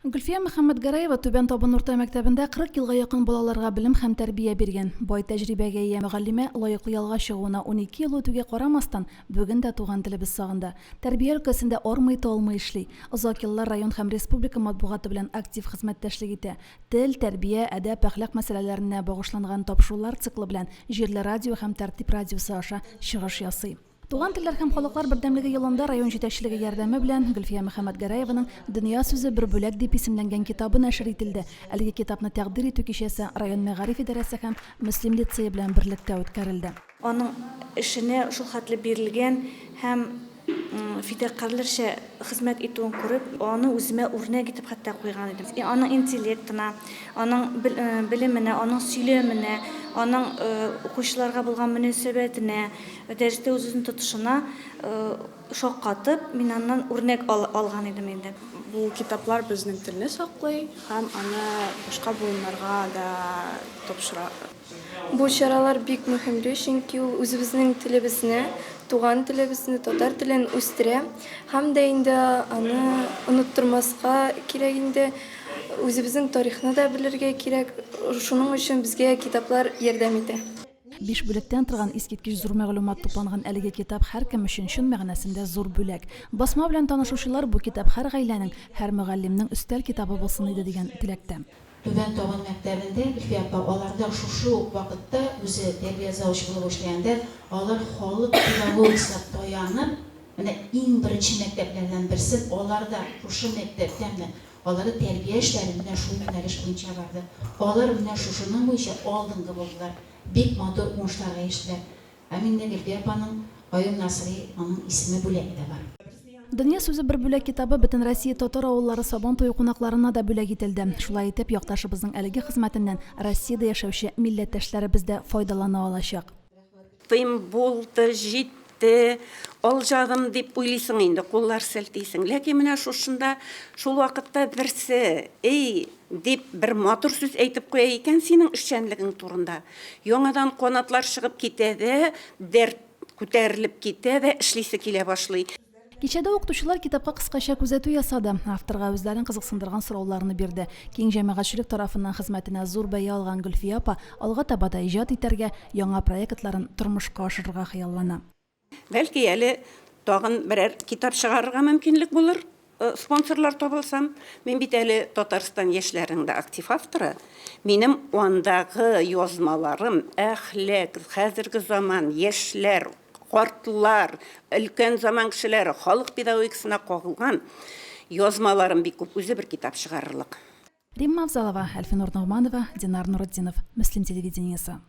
Гөлфия Мөхәммәтгәрәева Түбән Табын урта мәктәбендә 40 елга якын балаларга белем һәм тәрбия биргән. Бай тәҗрибәгә ия мөгаллимә лаеклы ялга чыгуына 12 ел үтүгә карамастан, бүген дә туган телебез сагында. Тәрбия өлкәсендә армый-талмый эшли. Озак еллар район һәм республика матбугаты белән актив хезмәттәшлек итә. Тел, тәрбия, әдәп-әхлак мәсьәләләренә багышланган тапшырулар циклы белән җирле радио һәм Тәртип радиосы аша чыгыш ясый. Туган телләр һәм халыклар бердәмлеге елында район җитәкчелеге ярдәме белән Гөлфия Мөхәммәтгәрәеваның Дөнья сүзе бер бүләк дип исемләнгән китабы нәшер ителде. Әлеге китапны тәкъдир итү кичәсе район мәгариф идарәсе һәм Мөслим лицее белән берлектә үткәрелде. Аның эшенә шул хәтле бирелгән һәм фидакарьләрчә хезмәт итүен күреп, аны үземә үрнәк итеп хәтта куйган идем. Аның интеллектына, аның белеменә, аның сөйләменә, аның укучыларга булган мөнәсәбәтенә, дәрестә үз-үзен тотышына шаккатып, мин аннан үрнәк алган идем инде. Бу китаплар безнең телне саклый һәм аны башка буыннарга да тапшыра. Бу чаралар бик мөһимле, чөнки ул үзебезнең телебезне, туган телебезне, татар телен үстерә һәм дә инде аны оныттырмаска кирәк инде. Үзебезнең тарихны да белергә кирәк. Шуның өчен безгә китаплар ярдәм итә. Биш бүлектән торган искиткеч зур мәгълүмат тупланган әлеге китап һәркем өчен чын мәгънәсендә зур бүләк. Басма белән танышучылар бу китап һәр гаиләнең, һәр мөгаллимнең өстәл китабы булсын иде дигән теләктә. Түбән Табын мәктәбендә Гөлфия апа аларда шушы ук вакытта үзе тәрбия завучы булып эшләгәндә алар халык педагогикасына таянып менә иң беренче мәктәпләрдән берсен алар да шушы мәктәптә менә аларда тәрбия эшләре менә шул юнәлеш буенча барды. Алар менә шушының буенча алдынгы булдылар. Бик матур уңышларга ирештеләр. Һәм инде Гөлфия апаның Каюм Насыйри аның исеме бүләге дә бар. Дөнья сүзе бер бүләк китабы Бөтенроссия татар авыллары Сабан туе кунакларына да бүләк ителде. Шулай итеп, якташыбызның әлеге хезмәтеннән Россиядә яшәүче милләттәшләребез дә файдалана алачак. Тыйм, булды, җитте, алҗадым дип уйлыйсың инде, куллар селтисең. Ләкин менә шушында шул вакытта берсе, эй, дип бер матур сүз әйтеп куя икән синең эшчәнлегең турында, яңадан канатлар чыгып китә дә, дәрт күтәрелеп китә дә, эшлисе килә башлый. Кичәдә укытучылар китапка кыскача күзәтү ясады, авторга үзләрен кызыксындырган сорауларны бирде. Киң җәмәгатьчелек тарафыннан хезмәтенә зур бәя алган Гөлфия апа алга таба да иҗат итәргә, яңа проектларын тормышка ашырырга хыяллана. Бәлки әле тагын берәр китап чыгарырга мөмкинлек булыр, спонсорлар табылсам. Мин бит әле Татарстан яшьләренең дә актив авторы. Минем андагы язмаларым әхлак, хәзерге заман, яшьләр, Картлар, өлкән заман кешеләре, халык педагогикасына кагылган язмаларым бик күп, үзе бер китап чыгарырлык. Римма Авзалова, Әлфинур Ногманова, Динар Нуретдинов, Мөслим телевидениесе.